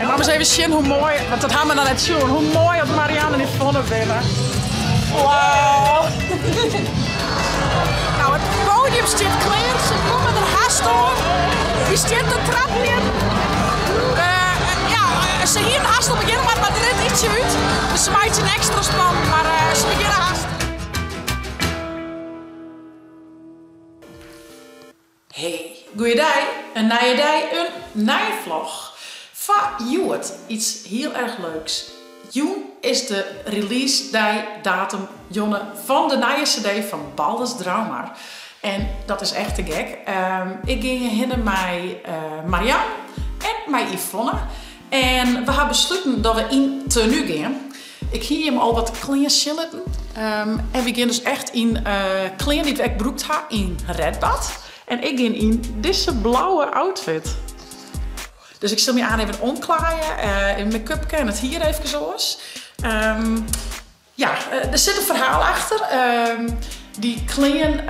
En moat ris even sjen hoe moai, want dat ha we noch net sjoen, hoe moai oft Marianne en Yvonne binne. Wow! Nou, it podium stiet klear, se komme der hast oan. Dy stiet te trapjen. Ja, se hienen hast al begjinne moatten, mar it rint ytsje út. Dus se meitsje in ekstra span, mar se begjinne hast. Hey, goeiedei, in nije dei, in nije vlog. Foar hjoed iets hiel erch leuks. Jûn is de release dei, datum, jonne fan de nije cd fan Baldrs Draumar. En dat is echt te gek. Ik gean hjir hinne mei Marianne en mei Yvonne. En we ha besluten dat we yn tenue gean. Ik hie jim al wat klean sjen litten. En we gean dus echt yn klean dy't we ek brûkt ha yn Redbad. En ik gean yn dizze blauwe outfit. Dus ik sil my aanst even omklaaie, in make-upke en it hier efkes oars. Ja, der sit in ferhaal achter. Dy klean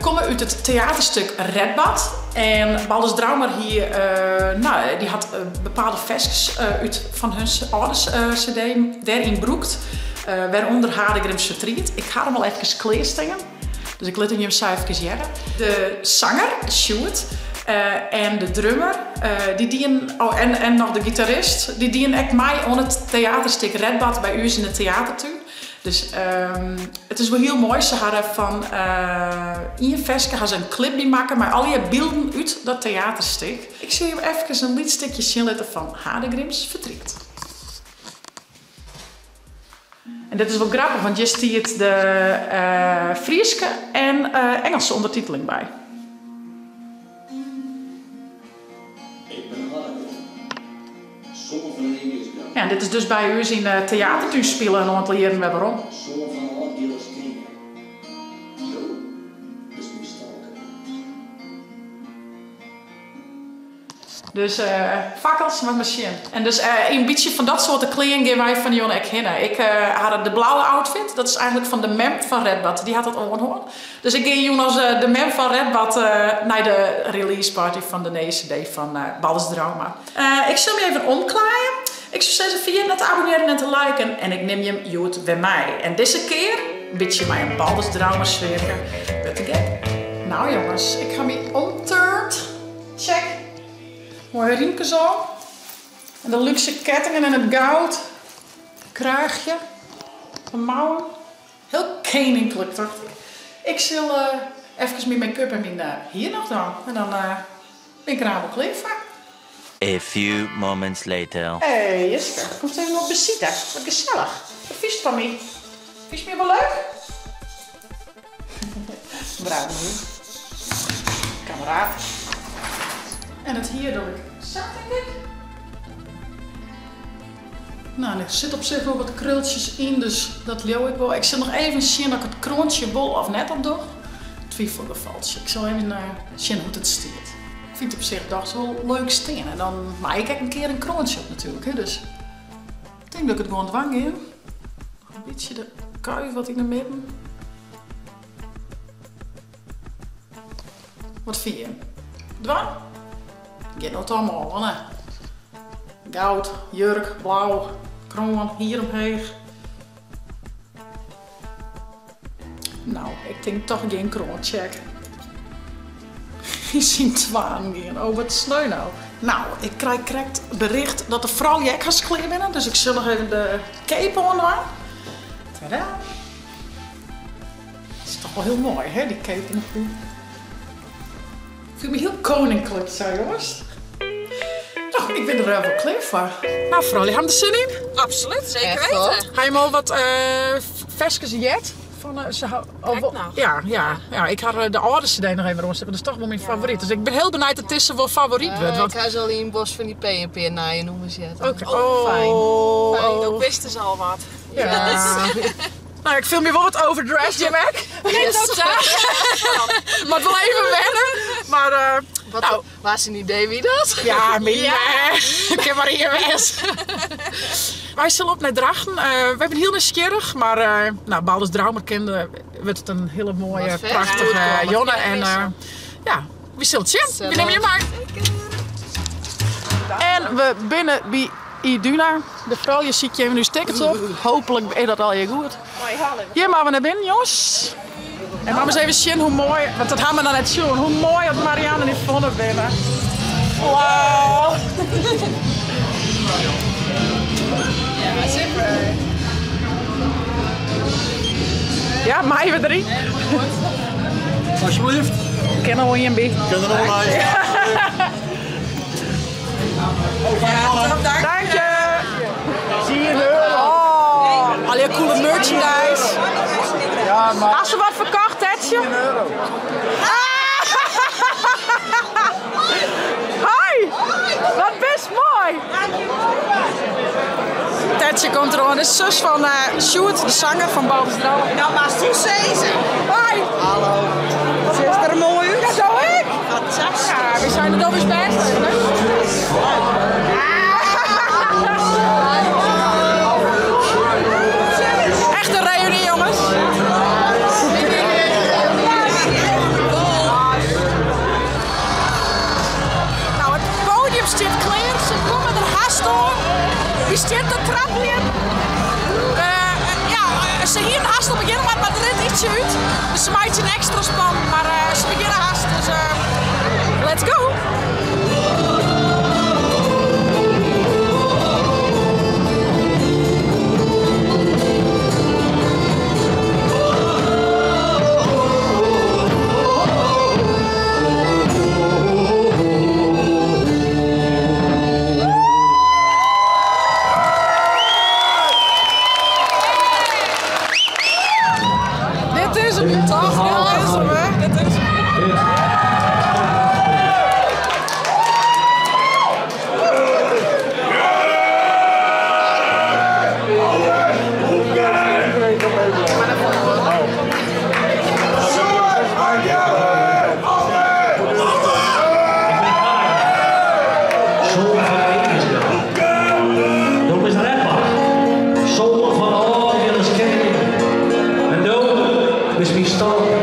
komme út it teaterstik Redbad. En Baldrs Draumar hie, no, dy hat bepaalde ferskes út fan hun âlde cd dêryn brûkt. Wêrûnder Hadegrims Fertriet. Ik ha him al efkes klearstean, dus ik lit him jim sa efkes hearre. De sanger, Sjoerd, en de drummer, dy dienen, oh, en noch de gitarist, dy dienen ek mei oan it teaterstik Redbad by ús yn de teatertún. Dus it is wol hiel moai, se hawwe fan ien ferske ha se in klip by makke mei allegear bylden út dat teaterstik. Ik sil jim efkes in lyts stikje sjen litte fan Hadegrims Fertriet. En dit is wol grappich, want hjir stiet de Fryske en Ingelske ûndertiteling by. Ik bin Hadegrim, soan fan Aegeus Goud. Ja, en dit is dus by ús yn de teatertún spile in oantal jierren wer werom. Soan fan Aldgilles Kening. Do bist myn stalker. Dus fakkels, moat mar sjen. En dus in bytsje fan dat soarte klean gean wy fan 'e jûn ek hinne. Ik ha de blauwe outfit, dat is eigenlik fan de mem fan Redbad. Dy hat dat oan hân. Dus ik gean jûn as de mem fan Redbad nei de release party fan de nije cd fan Baldrs Draumar. Ik sil my even omklaaie. Ik soe sizze, ferjit net te abonnearjen en te liken. En ik nim jim hjoed wer mei. En dizze kear in bytsje mei in Baldrs Draumar sfearke. Wurdt te gek. Nou jonges, ik ha my omturnd. Check. Moaie rymkes al. En de lúkse kettingen en it goud. Kraachje. De mouwen. Hiel keninklik, tocht ik. Ik sil efkes myn make-up en myn hier noch dwaan. En dan bin ik der aanst wol klear foar. A few moments later. Hey Jiske, komst even op besite? Wat gesellich. Wat fynst fan my? Fynst my wol leuk? Brave hûn. Kameraad. En it hier doch ik sa, tink ik. Nou, der sit op sich wol wat krultsjes yn, dus dat leau ik wol. Ik sil noch even sjen oft ik it kroantsje wol of net op doch. Twifelgefaltsje. Ik sil even sjen hoe't it stiet. Ik fyn it op sich dochs wol leuk stean. En dan mei ik ek in kear in kroantsje op natuerlik, hè, dus ik tink dat ik it gewoan dwaan gean. Noch in bytsje de kuif wat yn de midden. Wat fine jim? Dwaan? Giet no toch mei oan, hè? Goud, jurk, blau, kroan, hier omheech. Nou, ik tink toch gjin kroan, check. Yn syn twaen gean. Oh, wat sneu no. Nou, ik krij krekt bericht dat de froulju ek hast klear binne, dus ik sil noch even de cape oandwaan. Tada! Dat is toch wol hiel moai, hè, dy cape noch by. Ik fiel my hiel koninklik sa, jonges. Nou, ik bin der wol klear foar. Nou, froulju, ha jim der sin yn? Absoluut, zeker weten. Ha jim al wat ferskes heard? Fan, se ha, al Krekt noch. Ja, ja, ja, ik ha de âlde cd noch even oanstean, want dat is toch wol myn favoryt. Dus ik bin hiel benijd dat dizze wol favoryt wurdt. Want Ik ha se al yn Bos fan die P in pear nije nûmers heard. Oké. Oh, fijn. Oh. Fijn. Ook wisten ze al wat. Ja. Nou, ik fiel my wol wat overdressed, jim ek? Nee, totaal. Moat wol even wenne. Mar, Wat, nou. Wa syn idee wie dat? Ja, myn. Ik kin mar ien wêze. Wy sille op nei Drachten. Wy binne hiel nijsgjirrich, mar nou, Baldrs Draumar kende, wurdt it in hiele moaie, Wat vet. prachtige Goed jûn. komen. En ja, wy sille it sjen. Wy nimme jim mei. En we binne by Iduna. De froulju sykje even ús tickets op. Hooplik is dat allegear goed. Hjir moatte we nei binnen, jonges. En moatte we ris even sjen hoe moai, want dat ha we noch net sjoen, hoe moai oft Marianne en Yvonne binne. Wow! Ja, super. Ja, meie we deryn? Alsjeblieft. Kin der wol ien by. Kin der noch wol by. Ja, Dank je. 10 euro. Oh, allegear coole merchandise. Ja, maar Hast der wat ferkocht, Tetsje? 10 euro. Hoi! Wat bist moai! Tetsje komt deroan, de sus fan Sjoerd, de sanger fan Baldrs Draugen. Nou, moatst do sizze. Hoi! Hallo. Sjochst der moai út? Ja, do ek! Fantastysk. Ja, wy seine do bist bêst. Echte reüny, jonges. Nou, it podium stiet klear. Se komme der hast oan. Wy stean te trappeljen. Ja, se hienen hast al begjinne moatten, mar it rint ytsje út. Dus se meitsje in ekstra span, mar se begjinne hast. Dus let's go! Dit is hem, toch? Dit is hem, hè? Dit is hem. Zoon fan Elisda. Do bist rapper. Zoon fan âldjilles kening. En do bist myn stalker.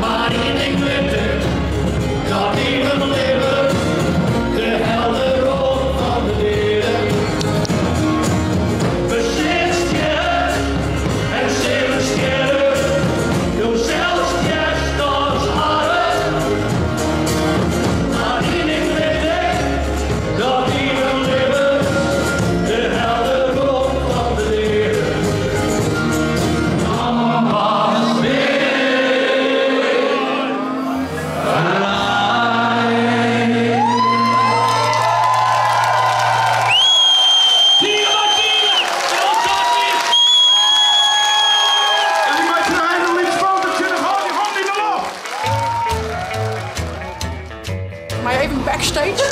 Mar ien ding wit ik, dat yn myn libben de helder rol fan de deade. We sit stjerre en sille stjerre, do sels stjerst as harren. Mar ien ding wit ik, dat yn myn libben de helder rol fan de deade. Dan pas bin ik frij. Tige mei tige, fantastysk! En die maakt een hele lief fotootje, dan hou je hand in de lucht. Mar even backstage.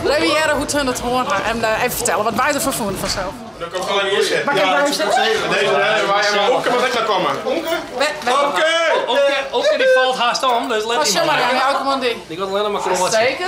Even hearre hoe't hun it hân ha en even fertelle wat wy derfan fûnen fansels. Dan komt alleen hier zitten. Mag ik blijven zitten? Deze rijden wij hebben Okke, mag ik nou komen? Okke? Okke! Okke, Okke die falt haast om, dus let Oh, die sjoch maar. mar, elke man ding. Die komt alleen maar kroatie. Zeker.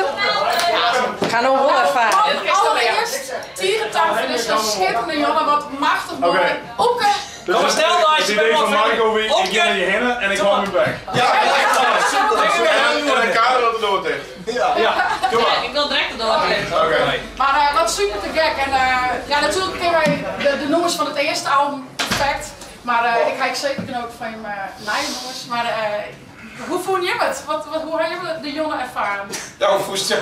Ik ga nou wel ervaren. Allereerst, tige tank foar dizze skitterende Jonne, wat machtich moai. Oké. Okke! Kom maar snel, Het Lijstje, idee van Marco wie, ik Okke! ga naar je hinnen en ik hou mijn bek. Ja, En een kader dat de door dicht. Ja. Doe maar. Ik wil direct de deur dicht. Oké. Maar wat super te gek. En ja, natuurlijk kennen wij de nûmers fan it earste album perfekt. Mar ik ha ek seker genoten fan jim nije nûmers. Mar hoe fûnen jim it? Hoe ha jim de Jonne erfaren? Ja, hoe voest je?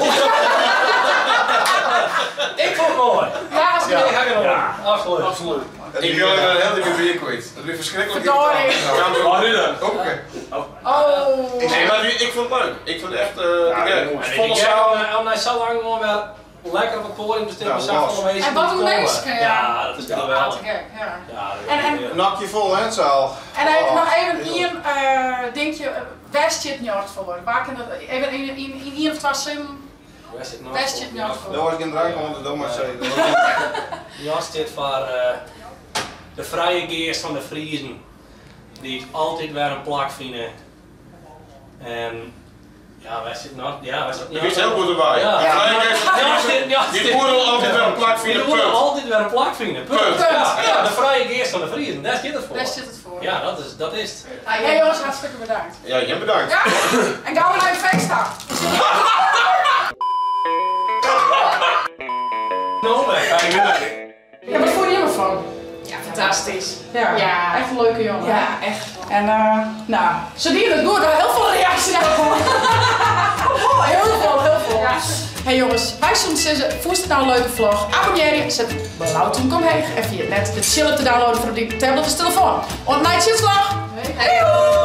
Ik fûn it moai. Ja, als ik Ik ha genoten. Absoluut. Absoluut. Ik wil een hele dikke bier kwijt. Dat is verschrikkelijk. Verdorie. Oh, nu dan. Oké. Oh. Nee, maar ik vond het leuk. Ik vond het echt te gek. Volle Volle zaal. zaal. Om na sa lang gewoan wer lekker op het podium te stean, Ja, met safolle los. minsken En wat die een komme. minsken, ja. Ja, dat is Ja, geweldig. te gek, ja. Ja, dat En- is en- heerlijk. Nakje vol, hè, het zaal. En dan Oh, noch even heerlijk. ien dinkje, wêr stiet Njord foar? Waar kin dat, even yn ien of twa sinnen, Wêr sit Njord wêr foar? stiet Njord foar? Daar was geen drank om, dus dat maar zeggen. Njord stiet foar de frije geast fan de Friezen, dy't altyd wer in plak fine. En ja, wêr sit Njord? Ja, wêr sit Je Njord? wist heel goed erbij. Ja. De vrije geest van de Njord Friezen, stiet- Njord Die stiet- oerol altyd wer in plak fine. Die oerol Punt. altyd wer in plak fine. Punt. Punt. Ja, ja, de frije geast fan de Friezen, dêr stiet it foar. Dêr stiet it foar. Ja, dat is it. Hey jongens, hartstikke bedankt. Ja, jij bedankt. Ja, en gau wer nei it feest ta. no wer? Ja, wat fûnen jimme derfan? Ja, fantastysk. Ja, Ja. echt een leuke jongen. Ja, echt. En nou, se dienen it goed, hiel folle reaksjes. Hiel folle, hiel folle. Hey jonges, wy soene sizze, fûnst it no in leuke vlog? Abonnearje, set it blau túmke omheech en ferjit net de tsjil te downloaden foar op dyn tablet of telefoan. Oant nei tsjinslach! Hey.